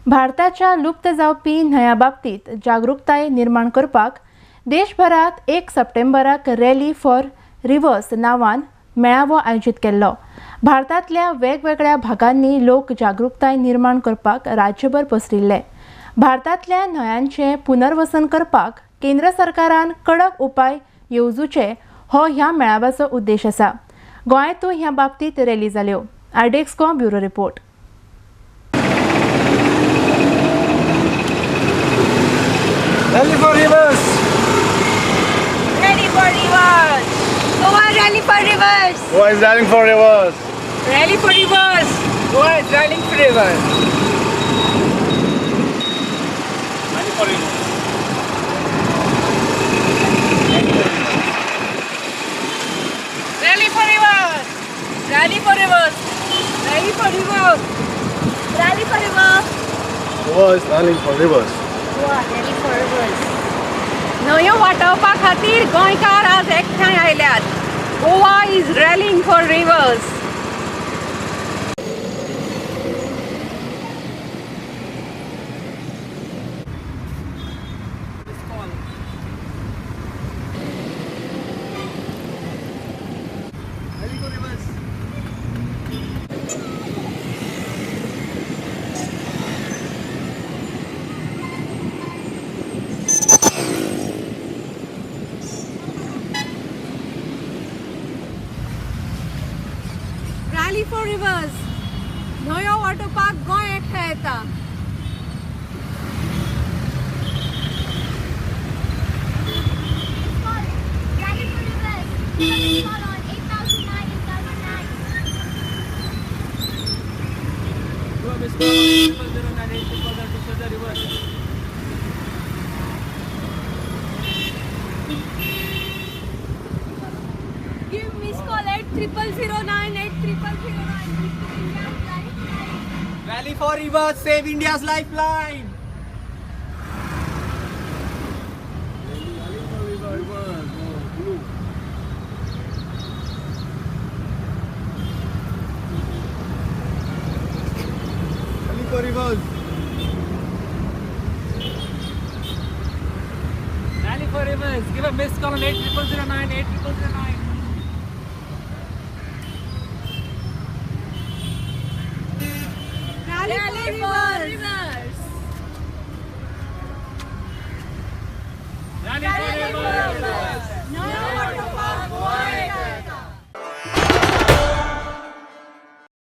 भारताच्या लुप्त जावपी न्हंया बाबतीत जागृताय निर्माण करपाक देशभरात 1 सप्टेंबराक रॅली फॉर रिव्हर्स नांवान मेळावो आयोजीत केल्लो। भारतांतल्या वेगवेगळ्या भागांनी लोक जागृताय निर्माण करपाक राज्यभर पसरिल्ले। भारतांतल्या न्हंयांचें पुनर्वसन करपाक केंद्र सरकारान कडक उपाय येवजूचे हो ह्या मेळाव्याचो उद्देश आसा। गोंयांतूय ह्या बाबतीत रॅली जाल्यो। Iodex Goa bureau report. Rally for rivers! Rally for rivers! Goa rally for rivers! Goa is rallying for rivers! Rally for rivers! Goa is rallying for rivers! Rally for rivers! Rally for rivers! Rally for rivers! Rally for rivers! Rally for rivers! Goa is rallying for rivers! Goa rally for rivers. न्हंयो वाटावपा खातीर गोंयकार आज एकठांय आयल्यात। Goa is rallying for rivers. Rally for rivers. न्हंयो वाटोवपाक गोंय एकठांय येता। Rally for rivers. Call on 8009 8009. Give miss call 8009 8009. Rally for rivers, save India's lifeline. Rally for rivers, blue. Rally for rivers. Rally for rivers. Give a missed call on 8009 8009. Rally for rivers.